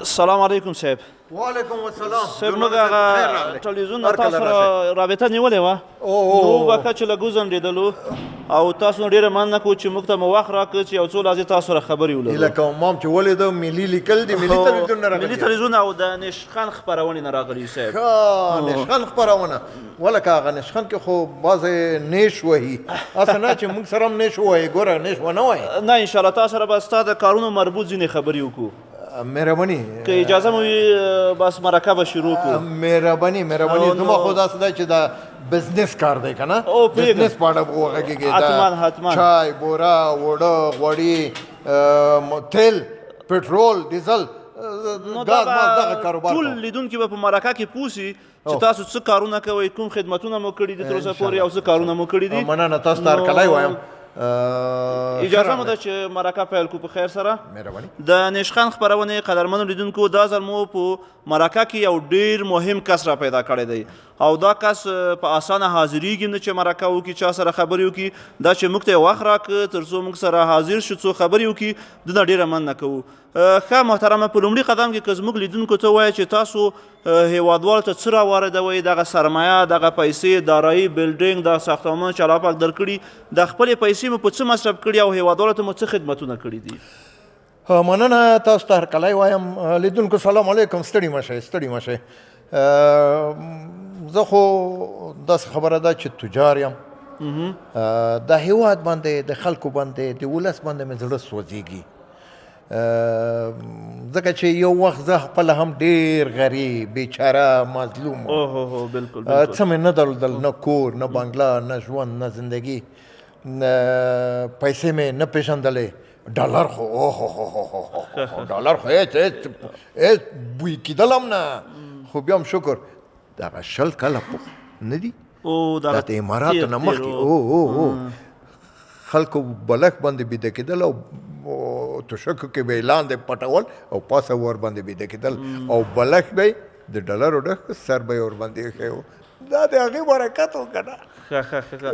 سلام علیکم صاحب. وعلیکم السلام صاحب. موږ هغه ټلویزیون نه تاسو سره رابطه نیولې وه، نو وبخښه چې لږ وځنډېدلو، او تاسو ډېره مننه کوو چې موږ ته مو وخت راکړ چې یو څو لحظې تاسو سره خبرې ولرو. هیله کوم ما هم چې ولیده ملي لیکل دي، ملي تلویزیون نه راغلي. ملي تلویزیون او د نشخند خپرونې نه راغلي صاحب. ښه، نشخند خپرونه، ولکه هغه نشخند کې خو بعضې نیش وهي، هسې نه چې موږ سره هم نیش ووایي. ګوره نیش ونه وایي. نه، انشاءالله تاسو سره به ستا د کارونو مربوط ځینې خبرې وکړو. مهرباني. که اجازه مو وي بس مرکه به شروع کړو. مهرباني مهرباني. زما خو داسې ده چې دا بزنس کار دی که نه، بزنس په اړه وغږېږي. حتما حتما. چای، بوره، اوړه، غوړي، تیل، پټرول، ډیزل، ګاز، ماز، دغه کاروبار. ټول لیدونکي به په مرکه کې پوه سي چې تاسو څه کارونه کوئ، کوم خدمتونه مو کړي دي تر اوسه پورې او څه کارونه مو کړي دي. مننه، تاسو ته هرکلی وایم. اجازه مو ده چې مرکه پیل کړو په خیر سره. مهرباني. د نشخند خپرونې قدرمنو لیدونکو، دا ځل مو په مرکه کې یو ډیر مهم کس را پیدا کړی دی، او دا کس په اسانه حاضرېږي نه چې مرکه وکړي، چا سره خبرې وکړي. دا چې موږ ته یې وخت راکړ تر څو موږ سره حاضر شو څو خبرې وکړي، دونه ډېره مننه کوو. ښه محترمه، په لومړي قدم کې که زموږ لیدونکو ته ووایې چې تاسو هیوادوالو ته څه راواردوئ، دغه سرمایه، دغه پیسې، دارایي، بلډینګ، دا ساختمان چې الله پاک درکړي، دا خپلې پیسې مو په څه مصرف کړي او هیوادوالو ته مو څه خدمتونه کړي دي؟ مننه، تاسو ته هرکلی وایم. لیدونکو سلام علیکم، ستړي مه شئ، ستړي مه شئ. زه خو داسې خبره ده چې تجار یم. د هیواد باندې، د خلکو باندې، د ولس باندې مې زړه سوځېږي، ځکه چې یو وخت زه خپله هم ډېر غریب، بیچاره، مظلوم وم. بالکل. څه مې نه درلودل، نه کور، نه بنګله، نه ژوند، نه زندګي، پیسې مې نه پېژندلې. ډالر خو اوه، ډالر خو هېڅ هېڅ هېڅ بوی کېدل هم نه. خو بیا هم شکر دغه 20 کاله پخ نه دي، دا د اماراتو نه مخکې، او او او خلکو بلخ باندې بیده کېدل او توشکو کې به یې لاندې پټول او پاسه ور باندې بیده کېدل، او بلخ به یې د ډالرو ډک سر به یې ورباندې ایښی و. دا د هغې برکت و که نه. ښه ښه ښه ښه.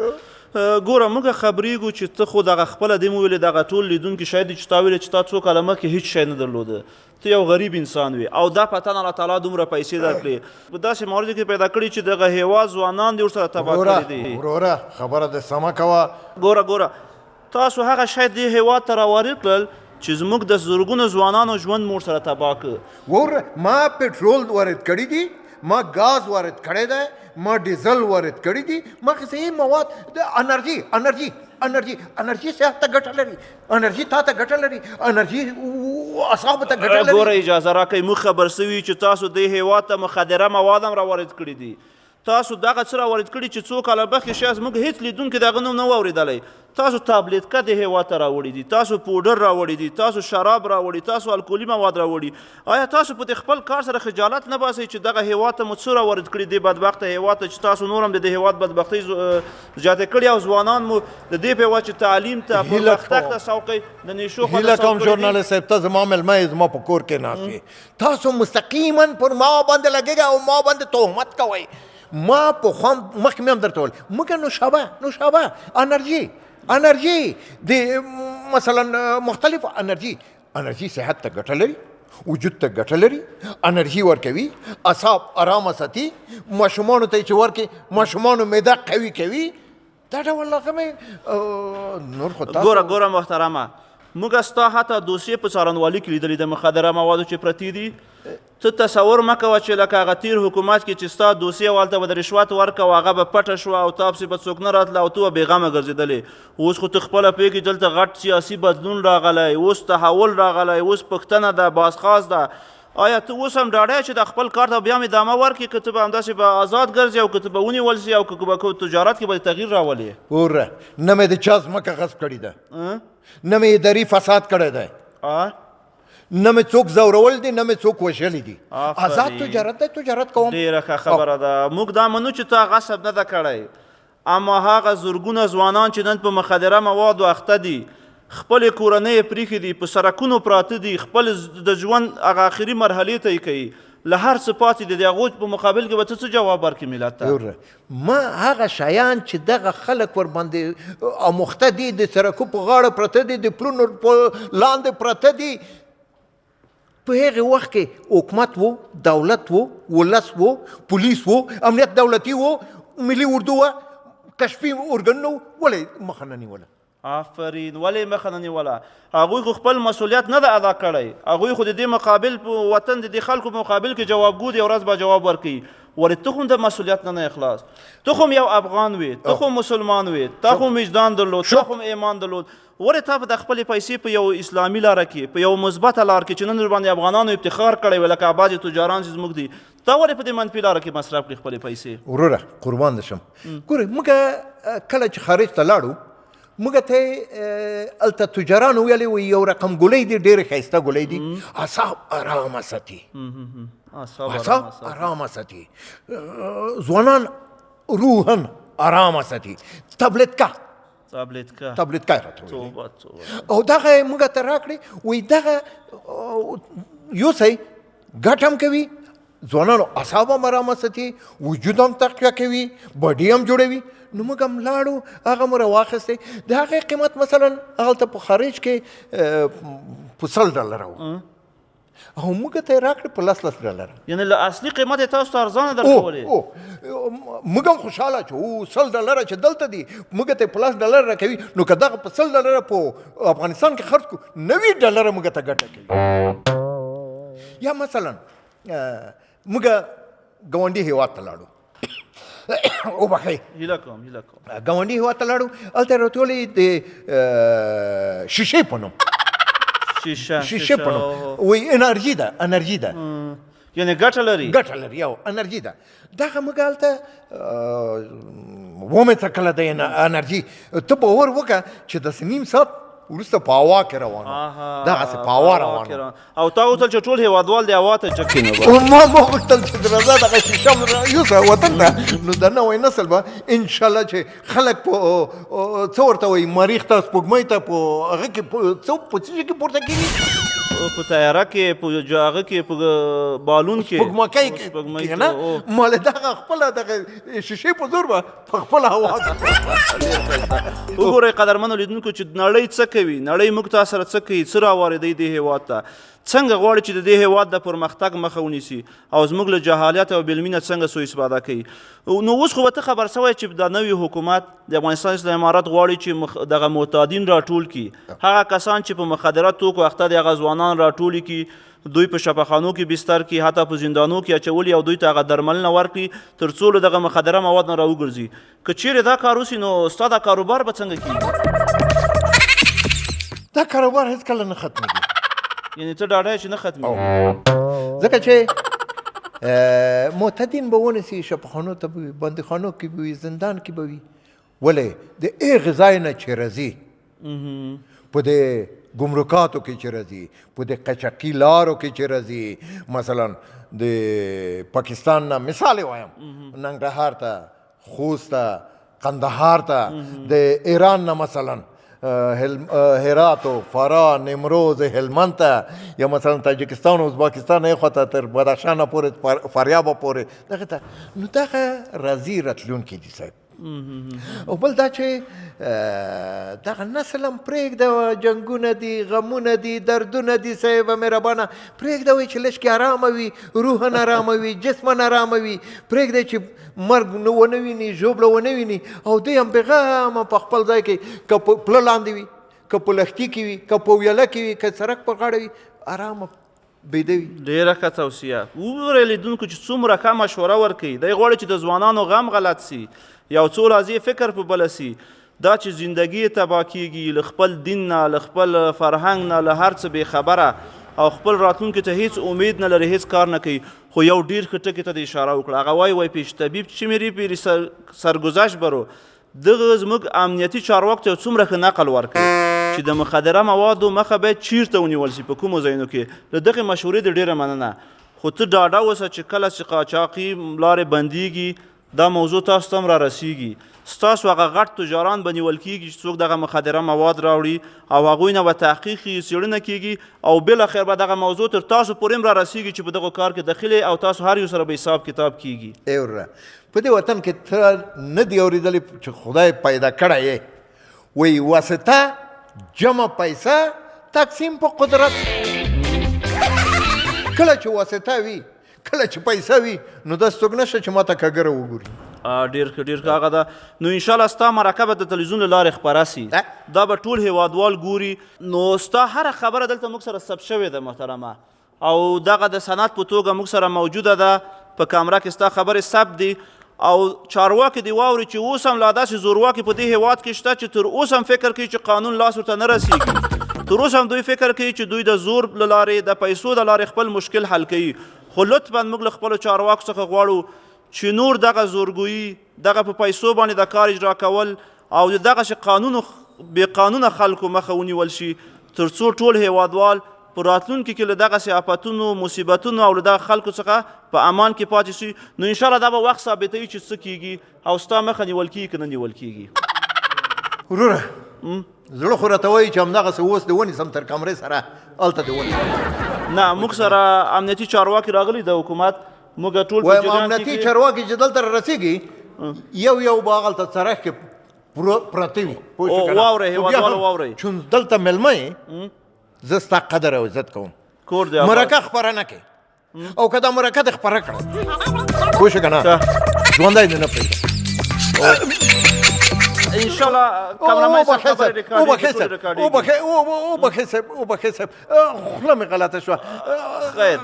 ګوره موږ خبرېږو چې ته خو دغه خپله دې مو ویلې، دغه ټول لیدونکي شاید چې تا ویلې چې تا څو کاله مخکې هیڅ شی نه درلوده، ته یو غریب انسان وې، او دا پتن الله تعالی دومره پیسې درکړې، په داسې مواردو کې پیدا کړي چې دغه هیواد ځوانان دې ورسره تباه کړي دي. وروره خبره دې سمه کوه. ګوره ګوره، تاسو هغه شی دې هیواد ته راوارد کړل چې زموږ د زرګونو ځوانانو ژوند مو ورسره تباه کړ. وروره ما پټرول وارد کړي دي، ما ګاز وارد کړی دی، ما ډیزل وارد کړي دي، ما غذایي مواد، د انرژي انرژي انرژي انرژي صحت ته ګټه لري، انرژي تا ته ګټه لري، انرژي اعصابو ته ګټه لري. ګوره اجازه راکړئ، موږ خبر سوي چې تاسو دې هیواد ته مخدره مواد هم راوارد کړي دي. تاسو دغه څه راوارد کړي چې څو کاله مخکې شاید موږ هیڅ لیدونکي د هغه نوم نه و اورېدلی. تاسو تابلیتکه دې هیواد ته راوړي دي، تاسو پوډر راوړي دي، تاسو شراب راوړي، تاسو الکولي مواد راوړي. آیا تاسو په دې خپل کار سره خجالت نه باسئ چې دغه هیواد ته مو څه راوارد کړي، دې بدبخته هیواد ته چې تاسو نور هم د دې هیواد بدبختۍ زیاتې کړي او ځوانان مو د دې په هیواد چې تعلیم ته، پرمختګ ته سوقي، د نیشو خواته هیله سوق کوم کړي دي؟ ژورنالیست صاحب، ته زما مېلمه یې، زما په کور کې ناست یې، تاسو مستقیما پر ما باندې لګېږئ او ما باندې تهمت کوئ. ما پخوا مخکې مې هم درته وویل، موږ نوشابه، نوشابه، انرژي، انرژي د مثلا مختلف انرژي، انرژي صحت ته ګټه لري، وجود ته ګټه لري، انرژي ورکوي، اعصاب ارامه ساتي، ماشومانو ته یې چې ورکړي ماشومانو معده قوي کوي. دا ډول لازمه نور خو تاسو ګوره ګوره محترمه، موږ ستا حتی دوسیې په څارنوالي کې لیدلې د مخدره موادو چې پرتې دي. ته تصور مه کوه چې لکه هغه تیر حکومت کې چې ستا دوسیه وه، هلته به د رشوت ورکړه او هغه به پټه شوه او تا پسې به څوک نه راتله او ته به بېغمه ګرځېدلې. اوس خو ته خپله پوهېږې دلته غټ سیاسي بدلون راغلی، اوس تحول راغلی، اوس پوښتنه ده، بازخواست ده. آیا ته اوس هم ډاډه یې چې د خپل کار ته بیا هم ادامه ورکړې، که ته به همداسې به آزاد ګرځې او که ته به ونیول سې او که به کوم تجارت کې به تغییر راولې؟ وروره نه مې د چا ځمکه غصب کړې ده، نه مې اداري فساد کړی دی، نه مې څوک ځورول دي، نه مې څوک وژلي دي. آزاد تجارت دی، تجارت کوم. ډېره ښه خبره ده. موږ دا منو چې تا غصب نه ده کړی، اما هغه زرګونه ځوانان چې نن په مخدره موادو اخته دي، خپلې کورنۍ یې پرېښې دي، په سرکونو پراته دي، خپل د ژوند هغه آخري مرحلې ته یې کوي، له هر څه پاتې دي، د هغو په مقابل کې به ته څه جواب ورکړې ملت ته؟ وروره، ما هغه شیان چې دغه خلک ورباندې اموخته دي، د سرکو په غاړه پراته دي، د پلونو په لاندې پراته دي، په هغه وخت کې حکومت وو، دولت وو، ولس وو، پولیس وو، امنیت دولتي وو، ملي اردو وه، کشفي ارګانونه وو، ولې مخه نه نیوله؟ آفرین، ولې مخه نه نیوله؟ هغوی خو خپل مسؤلیت نه ده ادا کړی، هغوی خو د دې مقابل په وطن د دې خلکو په مقابل کې جوابګو دي، ورځ به جواب ورکوي. ولې ته خو د مسؤلیت نه نه خلاص؟ ته خو یو افغان وې، ته خو مسلمان وې، تا خو وجدان درلود، تا خو ایمان درلود، ولې تا په د خپلې پیسې په یو اسلامي لاره کې، په یو مثبته لار کې چې نن ورباندې افغانانو افتخار کړی وي، لکه بعضې تجاران چې زموږ دي، تا ولې په دې منفي لاره کې مصرف کړې خپلې پیسې؟ وروره قربان دې شم. ګورې موږ کله چې خارج ته لاړو، موږ ته هلته تجارانو ویلې وایي یو رقم ګولۍ دي، ډېرې ښایسته ګولۍ دي، اعصاب ارامه ساتي، اعصاب ارامه ساتي، ځوانان روحاً ارامه ساتي، تابلتکا تابلتکا تابلتکا یې راته ویلې او دغه یې موږ ته راکړې، وایي دغه یوسئ، ګټه هم کوي، ځوانانو اعصاب هم ارامه ساتي، وجود هم تقویه کوي، باډي هم جوړوي. نو موږ هم لاړو، هغه مو راواخیستې. د هغې قیمت مثلا هغلته په خارج کې په 100 ډالره و، او موږ ته یې راکړې په 10 10 ډالره. یعنې له اصلي قیمت یې تاسو ته ارزانه درکولې؟ او موږ هم خوشحاله چې او 100 ډالره چې دلته دي موږ ته یې په 10 ډالره راکوي، نو که دغه په 100 ډالره په افغانستان کې خرڅ کړو، 90 ډالره موږ ته ګټه کوي. یا مثلا موږ ګاونډي هېواد ته لاړو، وبخښئ، هیله کوم هیله کوم، ګاونډي هېواد ته لاړو، هلته یې راته ویلې د شیشې په نوم، شیشه په نوم، وایي انرژي ده، انرژي ده، یعنې ګټه لري، ګټه لري او انرژي ده. دغه موږ هلته ومې څکله د انرژي، ته باور وکړه چې داسې نیم ساعت وروسته په هوا کې روان وم، دغسې په هوا روان وم. او تا غوښتل چې ټول هېوادوال د هوا ته جګ کړي؟ ما غوښتل چې درځه دغه شیشه یوسه وطن ته، نو د نوی نسل به انشاءالله چې خلک په څه ورته وایي، مریخ ته، سپوږمۍ ته، په هغه کې څه په څه شي کې پورته کېږي، په طیاره کې، په هغه کې، په بالون کې، سپوږمکۍ کې که نه، مال دغه خپله دغه شیشې په زور به په خپله هوا کې. وګورئ قدرمنو لیدونکو چې نړۍ څه کوي، نړۍ موږ تا سره څه کوي، څه راواردوي دې هېواد ته، څنګه غواړي چې د دې هېواد د پرمختګ مخه ونیسي او زموږ له جهالت او بېلمینه څنګه سوء استفاده کوي. نو اوس خو به ته خبر سوی چې دا نوی حکومت د افغانستان اسلامي امارت غواړي چې دغه معتادین راټول کړي، هغه کسان چې په مخدره توکو اخته دي هغه ځوانان راټول کړي، دوی په شفاخانو کې بستر کړي، حتی په زندانو کې اچولي او دوی ته هغه درملنه ورکړي تر څو له دغه مخدره مواد نه راوګرځي. که چیرې دا کار وسي نو ستا دا کاروبار به څنګه کېږي؟ دا کاروبار هېڅکله نه ختمېږي. یعنې ته ډاډه یې چې نه ختمېږي؟ ځکه چې معتدین به ونیسي، شفاخانو ته به وي، بندیخانو کې به وي، زندان کې به وي، ولې د هغې ځای نه چې راځي، په دې ګمرکاتو کې چې راځي، په دې قاچاقي لارو کې چې راځي، مثلا د پاکستان نه مثال یې وایم، ننګرهار ته، خوست ته، قندهار ته، د ایران نه مثلا هرات او فراه، نیمروز، هلمند ته، یا مثلا تاجکستان او ازبکستان یې ته تر بدخشانه پورې، فاریابه پورې دغه ته، نو دغه راځي راتلونکي دي صاحب. او بل دا چې دغه نسل هم پرېږده، جنګونه دي، غمونه دي، دردونه دي صاحب مهربانه، پرېږده وایي چې لږ کې ارامه وي، روحاً ارامه وي، جسماً ارامه وي، پرېږده چې مرګ ونه ویني، ژوبله ونه ویني، او دوی هم بېغمه په خپل ځای کې، که په پله لاندې وي، که په لښتي کې وي، که په ویاله کې وي، که سړک پر غاړه وي، ارامه بیده وي. ډېره ښه توصیه. وګورئ لیدونکو چې څومره ښه مشوره ورکوي. دی غواړي چې د ځوانانو غم غلط سي، یو څو لحظې فکر په بله سي، دا چې زندګي یې تباه کېږي، له خپل دین نه، له خپل فرهنګ نه، له هر څه بېخبره او خپل راتلونکي ته هیڅ امید نه لري، هیڅ کار نه کوي. خو یو ډېر ښه ټکي ته د اشاره وکړه، هغه وایي، وایي پیش طبیب چې میري پیري سرګذشت برو. دغه زموږ امنیتي چارواکو ته یو څومره ښه نقل ورکړ چې د مخدره موادو مخه باید چیرته ونیول سي، په کومو ځایونو کې. له دغې مشورې دې ډېره مننه، خو ته ډاډه اوسه چې کله چې قاچاقي لارې بندیږي، دا موضوع تاسو ته هم را رسیږي. ستاسو هغه غټ تجاران به نیول کیږي چې څوک دغه مخدره مواد راوړي او هغوی نه به تحقیق کیږي، څېړنه کیږي او بالاخره به دغه موضوع تر تاسو پورې هم را رسیږي چې په دغو کار کې دخیل او تاسو هر یو سره به حساب کتاب کیږي. ای وروره، په دې وطن کې ته نه دی اورېدلی چې خدای پیدا کړی یې، وایي واسطه جمع پیسه تقسیم په قدرت. کله چې واسطه وي، کله چې پیسه وي، نو داسې څوک نشته چې ماته کګره وګوري. ډېر ښه، ډېر ښه. هغه ده نو انشاءالله ستا مرکه به د تلویزیون له لارې خپره سي، دا به ټول هیوادوال ګوري. نو ستا هره خبره دلته موږ سره ثبت شوې ده محترمه، او دغه د سند په توګه موږ سره موجوده ده، په کامره کې ستا خبرې ثبت دي. او چارواکي دې واوري چې اوس هم لا داسې زورواکي په دې هیواد کې شته چې تر اوسه هم فکر کوي چې قانون لاس ورته نه رسیږي. تر اوسه هم دوی فکر کوي چې دوی د زور له لارې، د پیسو د لارې خپل مشکل حل کوي. خو لطفا موږ له خپلو چارواکو څخه غواړو چې نور دغه زورګویي، دغه په پیسو باندې د کار اجرا کول او د دغسې قانونو بې قانونه خلکو مخه ونیول شي، تر څو ټول هیوادوال په راتلونکي کې له دغسې آفتونو، مصیبتونو او له دغه خلکو څخه په امان کې پاتې شي. نو انشاءالله دا به وخت ثابتوي چې څه کیږي او ستا مخه نیول کیږي که نه نیول کیږي. وروره زړه خو راته وایي چې همدغسې اوس دې ونیسم تر کمرې سره، هلته دې ونیسم. نه، موږ سره امنیتي چارواکي راغلي د حکومت، موږ ټول په وایم جریان کې امنیتي چارواکي چې دلته رارسېږي یو یو به هغلته څرخ کې پراته وي. پوه شوې که نه؟ واورئ، خو بیا هېوادوالو هم واورئ. چون دلته مېلمه یې، زه ستا قدر او عزت کوم. کور دې آباد. مرکه خپره نه کړې، او که دا مرکه دې خپره کړه، پوه شوې که نه، ژوندی دې نه پرېږدم. انشاءالله کمرمن صاحب خبرې ریکارډېږي، ټول ریکارډېږي. وبخښئ صاحب، وبخښئ صاحب، خوله مې غلطه شوه. خیر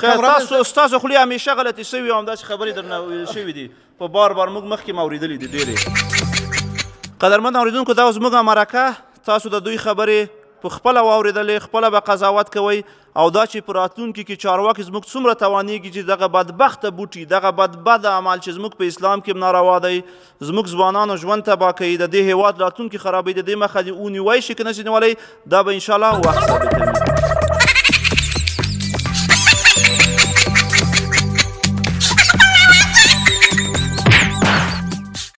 خیر، تاسو ستاسو خولې همیشه غلطې شوي او همداسې خبرې درنه ویل شوي دي په بار بار، موږ مخکې هم اورېدلې دي ډېرې. قدرمن اورېدونکو، دا اوس موږ مرکه، تاسو د دوی خبرې په خپله واورېدلې، خپله به قضاوت کوئ. او دا چې په راتلونکي کې چارواکي زموږ څومره توانېږي چې دغه بدبخته بوټي، دغه بدبد عمل چې زموږ په اسلام کې هم ناروا دی، زموږ ځوانانو ژوند تباه کوي، د دې هېواد راتلونکي خرابوي، د دې مخه دې ونیوی شي که نه شي نیولی، دا به انشاءالله وخت ثابتوي.